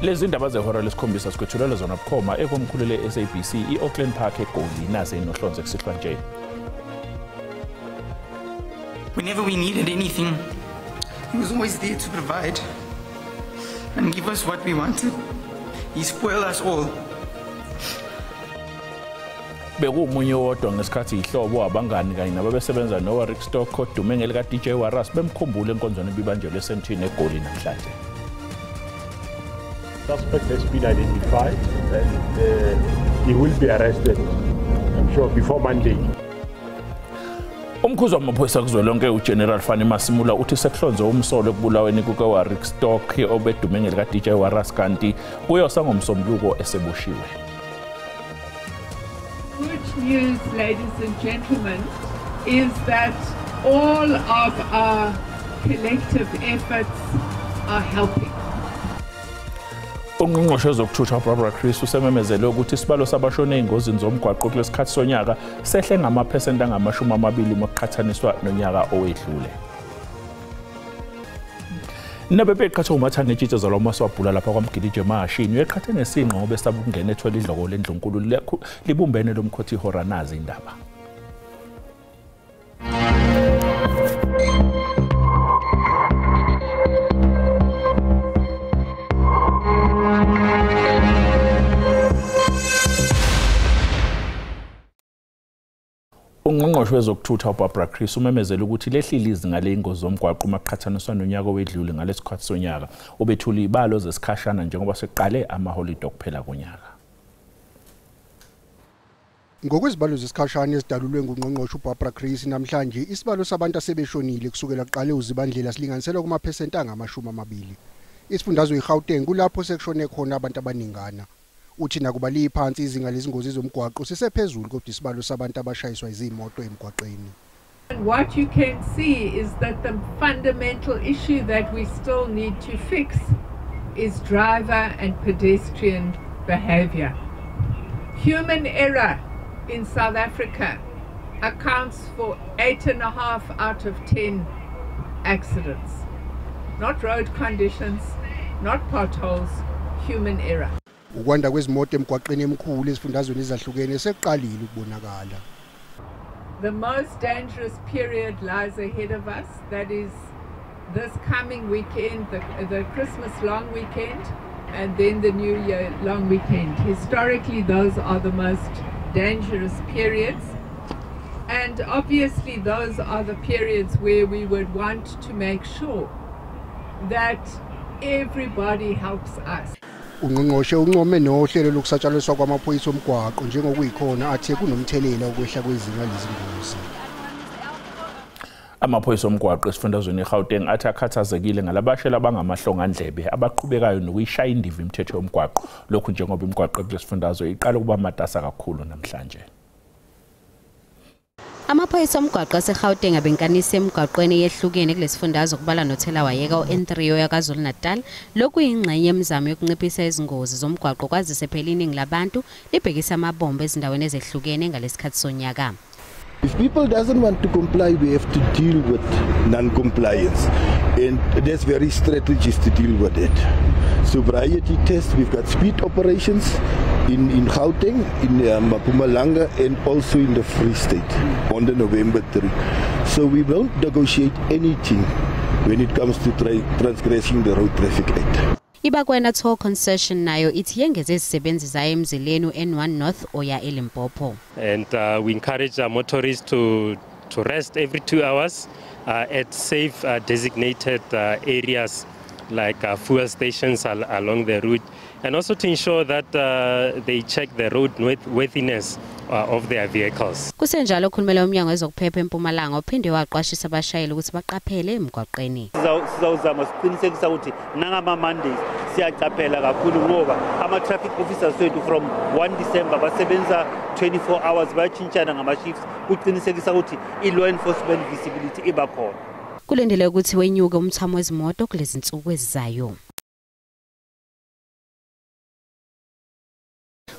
Lezi ndaba zehora lesikhombisa sikwethulela zona bukhoma ekomkhulu le-SABC i-Auckland Park eGoli naze inohlonze kusihlwa nje. Whenever we needed anything, he was always there to provide and give us what we wanted. He spoiled us all. Bekuwumunye wodwa ngesikhathi ihlobo abangani kanye nababesebenza noWarrick Stock odume ngelika DJ Warras bemkhumbula enkonzweni ebibanjelwe eSentini eGoli namhlanje. Suspect has been identified and he will be arrested, I'm sure, before Monday. Umkhuzi wamaphoyisa kuzwelonke uGeneral Fannie Masimula uthi sekuhlonze umsolo ekubulaweni kukaWarrick Stock obedume ngelika DJ Warras kanti kuyosa ngomsombuluko eseboshiwe. Good news, ladies and gentlemen, is that all of our collective efforts are helping. Ungqongqoshe wezokuthutha uBarbara Creecy usememezele ukuthi isibalo sabashone ezingozini zomgwaqo kulesikhathi sonyaka sehle ngamaphesenti angama-20 uma kuqhathaniswa nonyaka owedlule. Nabebeqhatha umathanga etshitshi zalwamaswabhula lapha kwaMgilije emahashini uyeqhathe nesinqo ngoba esaba ukungena ethwele idloko lendlunkulu libumbene lomkhothi ihora. Nazi indaba. Ungqongqoshe wezokuthutha uBarbara Creecy umemezele ukuthi lehlile izinga ley'ngozi zomgwaqo uma kuqhathaniswa nonyaka owedlule ngalesikhathi sonyaka. Ubethula izibalo zesikhashana njengoba sekuqale amaholide okuphela konyaka. Ngokwezibalo zesikhashana ezidalulwe ngungqongqoshe uBarbara Creecy namhlanje, isibalo sabantu asebeshonile kusukela kuqale uzibandlela silinganiselwa kumaphesenti angama-20. Isifundazwe iGauteng kulapho sekushone khona abantu abaningana. Uthi nakuba liphansi izinga lezingozi zomgwaqo sisephezulu kodwa isibalo sabantu abashayiswa izimoto emgwaqeni. And what you can see is that the fundamental issue that we still need to fix is driver and pedestrian behavior. Human error in South Africa accounts for 8.5 out of 10 accidents. Not road conditions, not potholes, human error. Ukwanda kwezimoto emgwaqeni emikhulu ezifundazweni ezahlukene sekuqalile ukubonakala. The most dangerous period lies ahead of us. That is this coming weekend, the Christmas long weekend, and then the New Year long weekend. Historically, those are the most dangerous periods. And obviously, those are the periods where we would want to make sure that everybody helps us. Ungqongqoshe uncome nohlelo lokusatshalaliswa kwamaphoyisa omgwaqo njengokuyikhona athe kunomthelela ukwehla kwezinga lezingozi. Amaphoyisa omgwaqo esifundazweni eGauteng athi akhathazekile ngalabashela abangamahlongandlebe abaqhubekayo nokuyishaya indiva imithetho yomgwaqo, lokhu njengoba imigwaqo kulesifundazwe iqala ukuba matasa kakhulu namhlanje. Amaphoyisa omgwaqo aseGauteng abenkanise emigwaqweni eyehlukene kulesifundazwe kubala nothelawayeka u-N3 oya KwaZulu-Natal. Lokhu yingxenye yemizamo yokunciphisa izingozi zomgwaqo kwazise phela iningi labantu libhekisa amabombo ezindaweni ezehlukene ngalesikhathi sonyaka. If people doesn't want to comply, we have to deal with non-compliance, and there's various strategies to deal with it. Sobriety tests, we've got speed operations in Gauteng, in Mpumalanga, and also in the Free State on the November 3. So we won't negotiate anything when it comes to transgressing the Road Traffic Act. Ibakwena Toll Concession nayo ithi yengeze izisebenzi zayo emzileni u-N1 North oya eLimpopo. And we encourage our motorists to rest every 2 hours at safe designated areas like fuel stations along the route, and also to ensure that they check the road worthiness of their vehicles. Kusenjalo okhulumela umnyango wezokuphepha eMpumalanga uphinde waqwashisa abashayeli ukuthi baqaphele emgwaqeni. Sizawuzama siqinisekisa ukuthi nangama Mondays siyaqaphela kakhulu ngoba ama traffic officers wethu from 1 December basebenza 24 hours bayachintshana ngama shifts kuqinisekisa ukuthi i law enforcement visibility iba khona. Kulindeleke ukuthi wenyuke umthamo wezimoto kulezi nsuku ezizayo.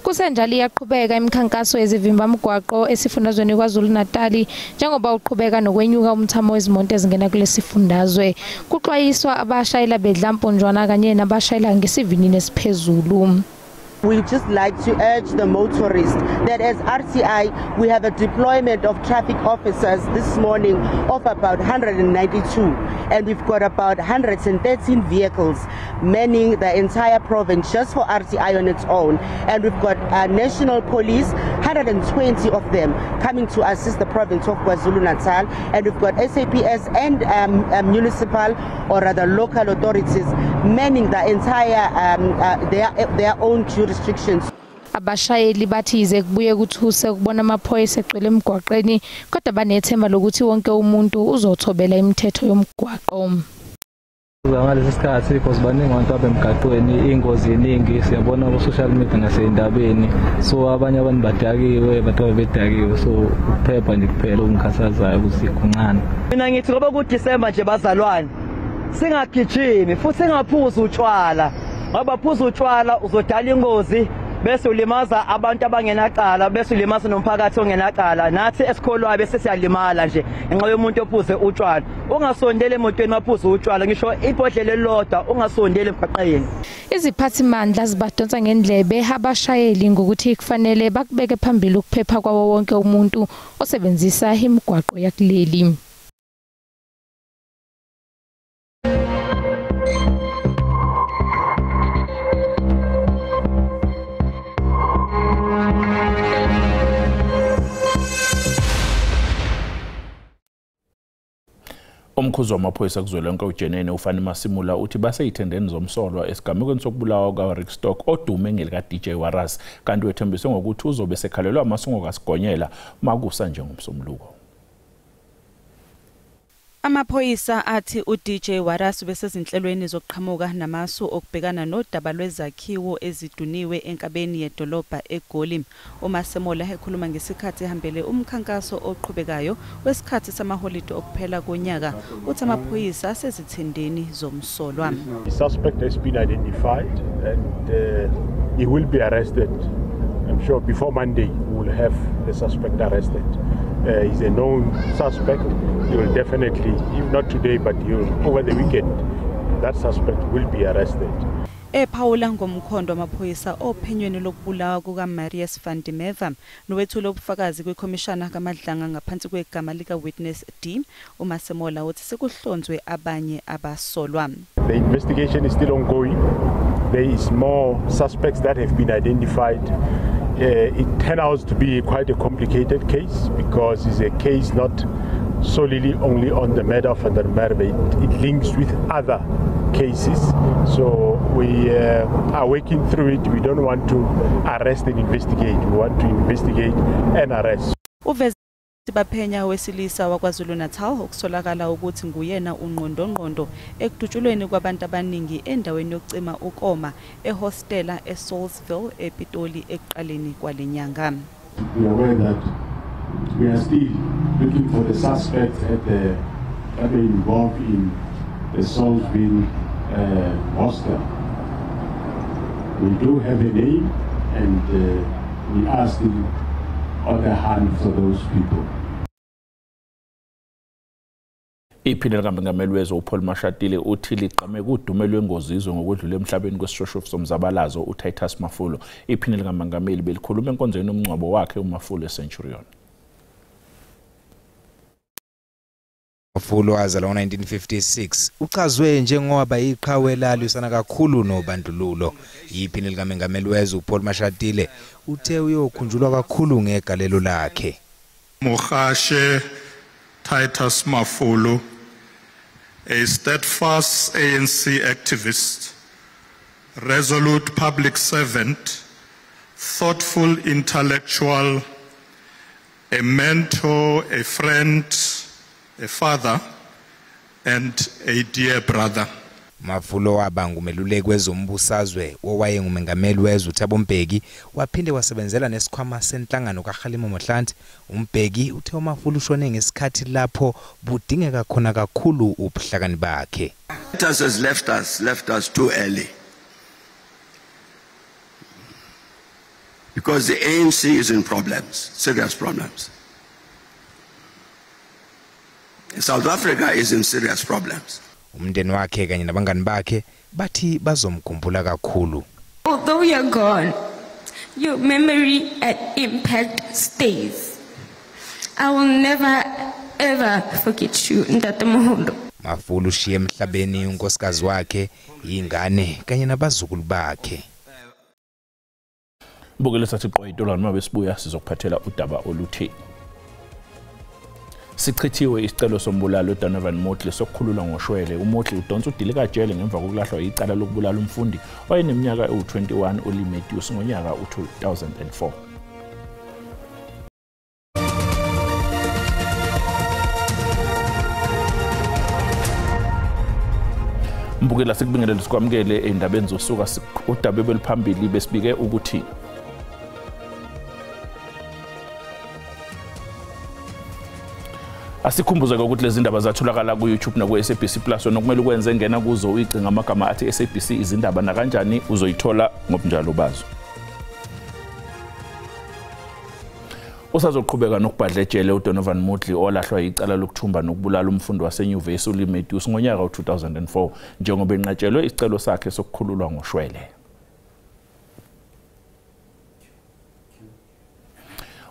Kusenjalo iyaqhubeka imikhankaso yezivimbamgwaqo esifundazweni KwaZulu-Natal njengoba uqhubeka nokwenyuka umthamo wezimoto ezingena kulesifundazwe. Kuxwayiswa abashayela bedlamponjwana kanye nabashayela ngesivinini esiphezulu. We just like to urge the motorists that as RTI we have a deployment of traffic officers this morning of about 192, and we've got about 113 vehicles manning the entire province just for RTI on its own, and we've got national police, 120 of them coming to assist the province of KwaZulu-Natal, and we've got SAPS and municipal or rather local authorities manning the entire their own jurisdiction. Restrictions. Abashayeli bathi ize kubuye kuthuse ukubona amaphoyisa egcwele emgwaqeni, kodwa banethemba lokuthi wonke umuntu uzothobela imithetho yomgwaqo. Ngalesi sikhathi because baningi abantu abemgaqweni, ingozi iningi siyabona ku social media naseyindabeni, so abanye abantu badakiwe, bathoba bedakiwe, so ukuphepha nje kuphela okungikhathazayo ukuthi kuncane. Mina ngithi ngoba ku December nje bazalwane singagijimi futhi singaphuzi utshwala, ngoba phuza utshwala uzodala ingozi bese ulimaza abantu abangenacala, bese ulimaza nomphakathi ongenacala. Nathi esikholwayo bese siyalimala nje ngenxa yomuntu ophuze utshwala. Ungasondeli emotweni maphuze utshwala, ngisho ibhodlela elilodwa ungasondeli emgwaqeni. Iziphathimandla zibadonsa ngendlebe abashayeli ngokuthi kufanele bakubeke phambili ukuphepha kwawo wonke umuntu osebenzisa imigwaqo yakuleli. Umkhuzi wamaphoyisa kuzwelonke uJenene uFani Masimula uthi baseyithendeni zomsolwa esigamekweni sokubulawa kwaRick Stock odume ngelika DJ Warras, kanti wethembise ngokuthi uzobe sekhalelwa amasungo kaSigonyela makusa njengomsombuluko. Amaphoyisa athi uDJ Warras ubesezinhlelweni zokuqhamuka namasu okubhekana nodaba lwezakhiwo eziduniwe enkabeni yedolobha eGoli. UMasemola ekhuluma ngesikhathi ehambele umkhankaso oqhubekayo wesikhathi samaholide okuphela konyaka, uthi amaphoyisa asezithendeni zomsolwa. The suspect has been identified and he will be arrested. I'm sure before Monday we will have the suspect arrested. He's a known suspect. He will definitely, if not today, but over the weekend, that suspect will be arrested. Ephawula ngomkhondo wamaphoyisa ophenyweni lokubulawa kukaMarius van der Merwe nowethula ubufakazi kwikhomishana kaMadlanga ngaphansi kwegama lika Witness D, uMasemola uthi sekuhlonzwe abanye abasolwa. The investigation is still ongoing. There is more suspects that have been identified. It turned out to be quite a complicated case because it's a case not solely only on the murder of Van der Merwe. It links with other cases. So we are working through it. We don't want to arrest and investigate. We want to investigate and arrest. Baphenya wesilisa waKwaZulu-Natal okusolakala ukuthi nguyena ungqondongqondo ekudutshulweni kwabantu abaningi endaweni yokucima ukoma ehostela eSaulsville ePitoli ekuqaleni kwalenyanga. We are aware that we are still looking for the suspects that were involved in the Saulsville hostel. We do have a name and we are still on the hunt for those people. Iphini likaMengameli wezwe uPaul Mashatile uthi ligqame kudume lwengozi izwe ngokwedlula emhlabeni kwesishoshovu somzabalazo uTitus Mafolo. Iphini likaMengameli belikhuluma enkonzweni yomngcwabo wakhe uMafolo eCenturion. Mafolo wazalwa ngo-1956 uchazwe njengoba iqhawe lalisana kakhulu nobandlululo. Iphini likaMengameli wezwe uPaul Mashatile uthe uyokhunjulwa kakhulu ngegalelo lakhe. Mogashe Titus Mafolo, a steadfast ANC activist, resolute public servant, thoughtful intellectual, a mentor, a friend, a father, and a dear brother. Mafolo waba ngumeluleki wezombusazwe owayengumengameli wezwe uThabo Mbeki, waphinde wasebenzela nesikhwama senhlangano kaKgalema Motlanthe. uMbeki uthe uMafolo ushone ngesikhathi lapho budingeka khona kakhulu ubuhlakani bakhe. Titus has left us too early. Because the ANC is in problems, serious problems. South Africa is in serious problems. Umndeni wakhe kanye nabangani bakhe bathi bazomkhumbula kakhulu. Although you're gone, your memory and impact stays. I will never ever forget you, Ntatemoholo. Mafulu ushiye emhlabeni unkosikazi wakhe, ingane kanye nabazukulu bakhe. Mbukelo sathi qoyitolwana uma besibuya sizokuphathela udaba oluthi sichithiwe isicelo sombulalo uDonovan Moodley sokukhululwa ngoshwele. uMoodley udonsa udilikajele ngemva kokulahlwa icala lokubulala umfundi owayeneminyaka ewu-21 uLee Matthews ngonyaka u-2004. Mbukela sikubingelele sikwamukele endabeni zosuka. Udaba obeliphambili besibike ukuthi asikhumbuze ukuthi lezi ndaba zatholakala ku-YouTube naku-SABC Plus. Nokumele ukwenze ngena kuzo uyicinga amagama athi SABC izindaba nakanjani uzoyithola ngobunjalo bazo. Usazoqhubeka nokubhadla ejele uDonovan Moodley olahlwa icala lokuthumba nokubulala umfundi wasenyuvesi uLee Matthews ngonyaka u-2004 njengoba enqatshelwe isicelo sakhe sokukhululwa ngoshwele.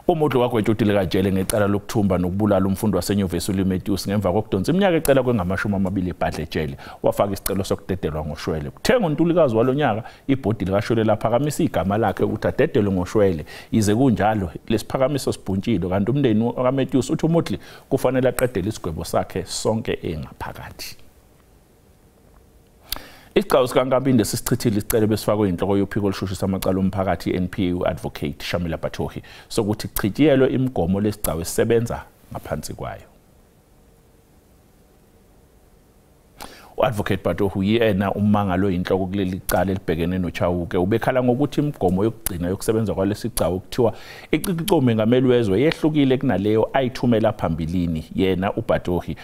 uMoodley wagwetshwa udilikajele ngecala lokuthumba nokubulala umfundi wasenyuvesi uLee Matthews ngemva kokudonsa iminyaka ecela kwengama-20 ebhadla ejele. Wafaka isicelo sokudedelwa ngoshwele. Kuthe ngoNtulikazi walonyaka ibhodi likashwele laphakamisa igama lakhe ukuthi adedelwe ngoshwele. Yize kunjalo lesiphakamiso sibhuntshile, kanti umndeni kaMatthews uthi uMoodley kufanele aqedele isigwebo sakhe sonke engaphakathi. Isigcawu sikaNkabinde sisichithile isicelo besifakwe inhloko yophiko olushushisa amacala omphakathi i-NPA u-Advocate Shamila Batohi sokuthi kuchitshiyelwe imigomo lesigcawu esisebenza ngaphansi kwayo. U-Advocate Batohi uyena ummangalo oyinhloko kuleli cala elibhekene noChauke. Ubekhala ngokuthi imigomo yokugcina yokusebenza kwalesigcawu kuthiwa icikice umengameli wezwe yehlukile kunaleyo ayithumela phambilini. Yena uBatohi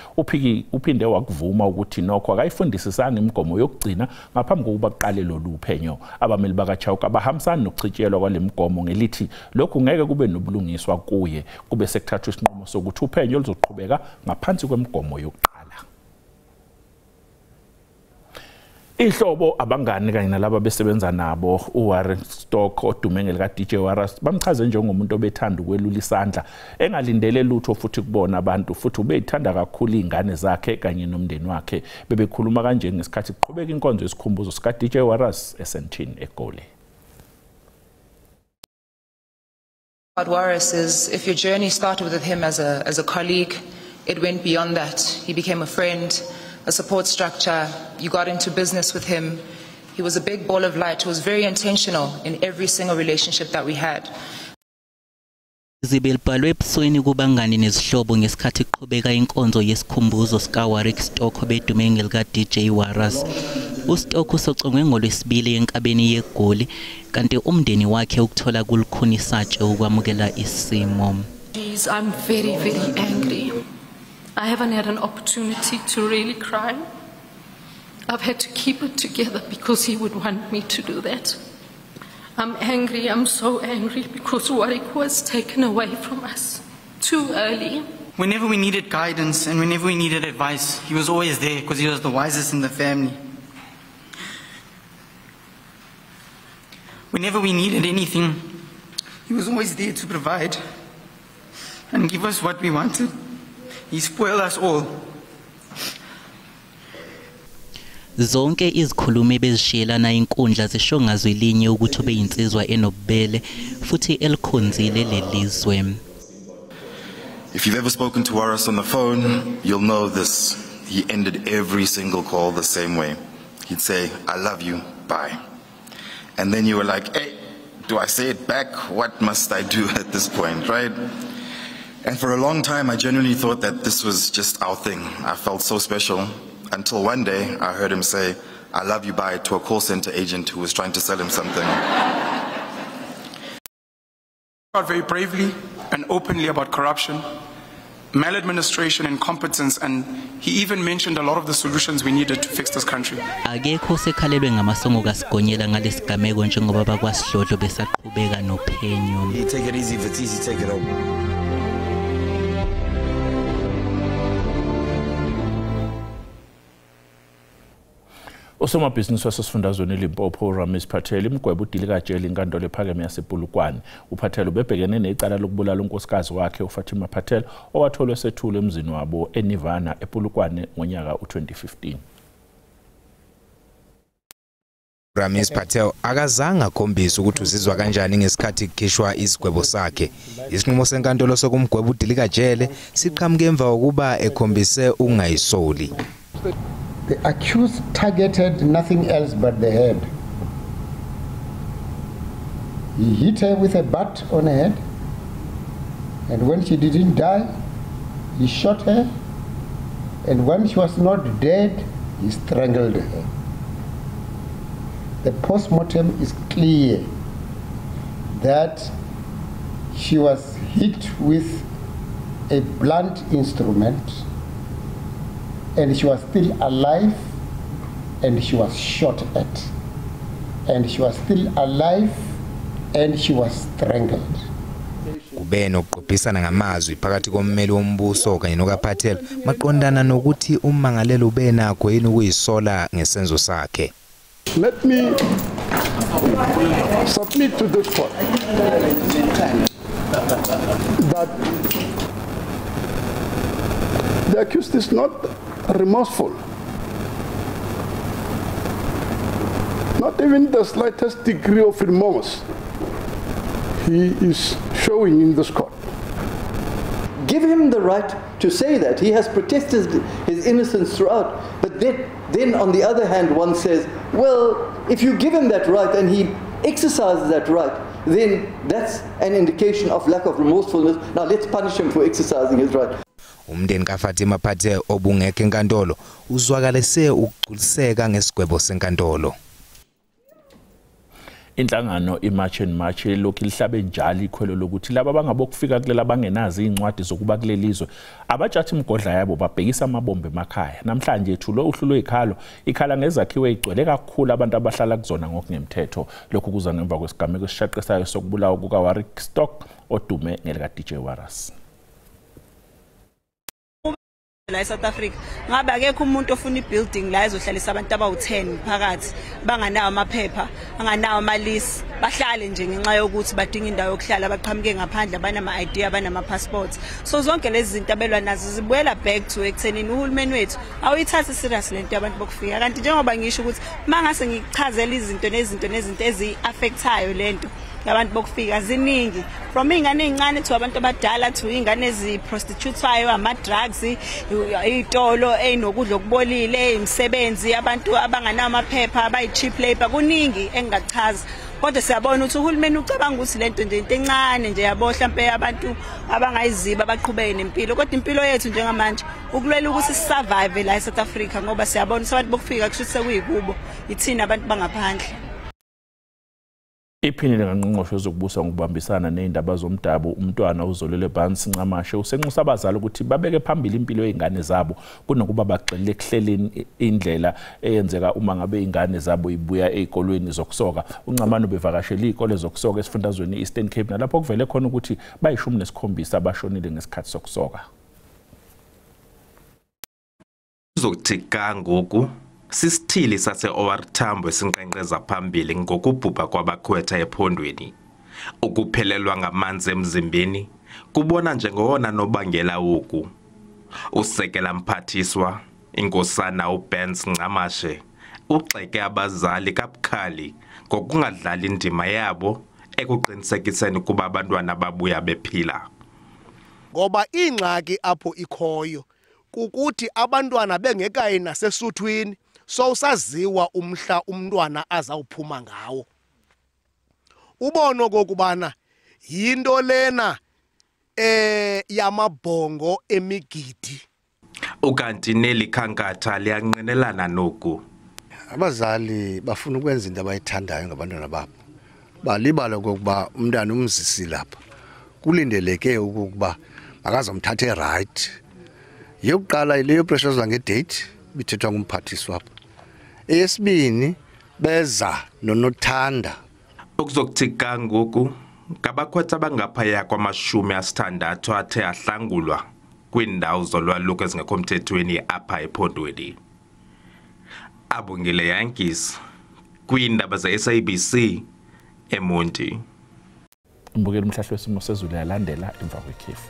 uphinde wakuvuma ukuthi nokho akayifundisisanga imigomo yokugcina ngaphambi kokuba kuqale lolu phenyo. Abameli bakaChauke abahambisani nokuchitshiyelwa kwale migomo ngelithi lokhu ngeke kube nobulungiswa kuye. Kube sekuthathwa isinqumo sokuthi uphenyo luzoqhubeka ngaphansi kwemigomo yokuqala. Ihlobo abangani kanye nalabo besebenza nabo uWarren Stock odume ngelika DJ Warras bamchaze njengomuntu obethanda ukwelula isandla engalindele lutho futhi kubona abantu, futhi ubeyithanda kakhulu izingane zakhe kanye nomndeni wakhe. Bebekhuluma kanje ngesikhathi kuqhubeka inkonzo yesikhumbuzo sika DJ Warras eSentini eGoli. About Warras is if your journey started with him as a colleague, it went beyond that. He became a friend, a support structure. You got into business with him. He was a big ball of light who was very intentional in every single relationship that we had. Zibelibhalwe ebusweni kubangani nezihlobo ngesikhathi kuqhubeka inkonzo yesikhumbuzo sikaWarwick Stock obedume ngelika DJ Warras. uStock usocongwe ngolwesibili enkabeni yeGoli, kanti umndeni wakhe ukuthola kulukhuni satshe ukwamukela isimo. I'm very, very angry. I haven't had an opportunity to really cry. I've had to keep it together because he would want me to do that. I'm angry, I'm so angry because Warwick was taken away from us too early. Whenever we needed guidance and whenever we needed advice, he was always there because he was the wisest in the family. Whenever we needed anything, he was always there to provide and give us what we wanted. He spoiled us all. Zonke izikhulumi bezishiyelana inkundla zisho ngazwi linye ukuthi ubeyinsizwa enobubele futhi elikhonzile lelizwe. If you've ever spoken to Warras on the phone, you'll know this. He ended every single call the same way. He'd say, "I love you, bye." And then you were like, "Hey, do I say it back? What must I do at this point, right?" And for a long time, I genuinely thought that this was just our thing. I felt so special until one day I heard him say, "I love you, bye," to a call center agent who was trying to sell him something. Very bravely and openly about corruption, maladministration, incompetence, and he even mentioned a lot of the solutions we needed to fix this country. Akekho osekhalelwe ngamasongo kaSigonyela ngalesigameko njengoba bakwaSidlodlo besaqhubeka nophenyo. You take it easy, if it's easy, take it home. Usomabhizinisi wasesifundazweni eLimpopo uRamesh Patel imgwebo udilikajele inkantolo ephakeme yasePolokwane. UPatel ubebhekene necala lokubulala unkosikazi wakhe uFatima Patel owatholwa esethule emzini wabo eNirvana ePolokwane ngonyaka u2015. Ramesh Patel akazange akhombise ukuthi uzizwa kanjani ngesikhathi kukhishwa isigwebo sakhe. Isinqumo senkantolo sokumgweba udilikajele siqhamuke emva kokuba ekhombise ukungayisoli. The accused targeted nothing else but the head. He hit her with a bat on her head, and when she didn't die, he shot her, and when she was not dead, he strangled her. The postmortem is clear that she was hit with a blunt instrument, and she was still alive, and she was shot at, and she was still alive, and she was strangled. Kube nokuqophisana ngamazwi phakathi kommeli wombuso kanye nokaPatel maqondana nokuthi ummangalelo ubenakho yini ukuyisola ngesenzo sakhe. Let me submit to this court that the accused is not remorseful, not even the slightest degree of remorse he is showing in this court. Give him the right to say that. He has protested his innocence throughout. But then on the other hand, one says, well, if you give him that right and he exercises that right, then that's an indication of lack of remorsefulness. Now let's punish him for exercising his right. Umndeni kaFatima Patel obungekho enkantolo uzwakalise ukugculiseka ngesigwebo senkantolo. Inhlangano iMarch and March lokhu lihlabe njalo ikhwelo lokuthi laba abangabokufika kulela bangenazi incwadi zokuba kulelizwe abatshathi imigodla yabo babhekisa amabombe emakhaya. Namhlanje ethulo uhlu lwezikhalo ikhala ngezakhiwo ezigcwele kakhulu abantu abahlala kuzona ngokungemthetho. Lokhu kuza ngemva kwesigameko esishaqisayo sokubulawa kukaWarrick Stock odume ngelika DJ Warras. La eSouth Africa ngabe akekho umuntu ofuna ibuilding la ezohlalisa abantu abawu10 phakathi banganawo amaphepha, anganawo amalisi, bahlale nje ngenxa yokuthi badinga indawo yokuhlala, baqhamuke ngaphandle, banama ID, banama passports. So zonke lezi zinto abelwa nazo zibuyela back to ekuthenini uhulumeni wethu awuyithathi serious lento yabantu bokufika. Kanti njengoba ngisho ukuthi mangase ngichazele izinto nezinto nezinto ezi-affectayo lento abantu bokufika ziningi, from ingane ezincane to abantu abadala to ingane eziprostituteayo, ama drugs, izitolo ezinokudla okubolile, imisebenzi, abantu abanganawo amaphepha, abayi cheap labor, kuningi engingachaza. Kodwa siyabona ukuthi uhulumeni ucabanga ukuthi lento nje into encane nje yabo, mhlambe abantu abangayiziba baqhubeke nempilo. Kodwa impilo yethu njengamanje ukulwela ukuthi sisurvive la eSouth Africa, ngoba siyabona ukuthi abantu bokufika kusho ukuthi sekuyikubo ithina abantu bangaphandle. Iphini likaNgqongqoshe wezokubusa ngokubambisana nezindaba zomdabu umntwana uZolile Barnes Ncamashe usenxusa abazali ukuthi babeke phambili impilo yezingane zabo kunokuba bagxile ekuhleleni indlela eyenzeka uma ngabe ingane zabo ibuya ezikolweni zokusoka. UNcamane ubevakashela izikole zokusoka esifundazweni i-Eastern Cape nalapho kuvele khona ukuthi bayi-17 abashonile ngesikhathi sokusoka. Uzokuthi ga ngoku sisithili sase-OR Tambo esinqenqeza phambili ngokubhubha kwabakhwetha ephondweni. Ukuphelelwa ngamanzi emzimbeni kubona njengowona nobangela woku. Usekela mphathiswa inkosana uBarnes Ncamashe ugxeke abazali kabukhali ngokungadlali indima yabo ekuqinisekiseni ukuba abantwana babuya bephila. Ngoba ingxaki apho ikhoyo kukuthi abantwana bengekayi nasesuthwini, sowusaziwa umhla umntwana azawuphuma ngawo. Ubono kokubana yinto lena yamabhongo emigidi. Ukanti neli khankatha liyanqinelana noku. Abazali bafuna ukwenza into abayithandayo ngabantwana babo. Balibala kokuba umntana umzisi lapha. Kulindeleke ukuba Makazomthatha right. Yokuqala ileyo pressure ngedate bithethwa ngumphathiswa apha. Eyesibini beza nonothanda. Ukuzokuthi ga ngoku ngabakhwetha abangaphaya kwama-60 athe ahlangulwa kwiindawo zolwaluko ezingekho mthethweni apha ephondweni. Abongile Yankees kwiindaba ze-SABC eMonti. Mbukeli, umhlahlo wesimo sezulu yalandela emva kwekhefu.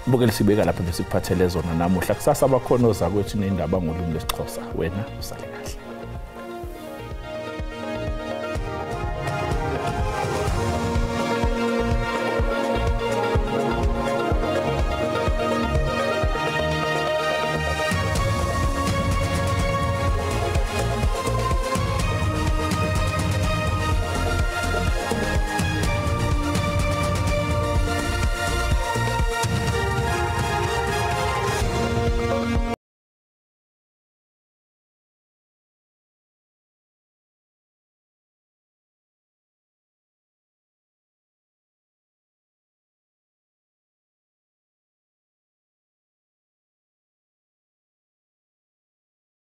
Mbukeli, sibeka lapha besikuphathele zona namuhla. Kusasa abakhona ozakwethu nendaba ngolimi lwesiXhosa. Wena usale kahle.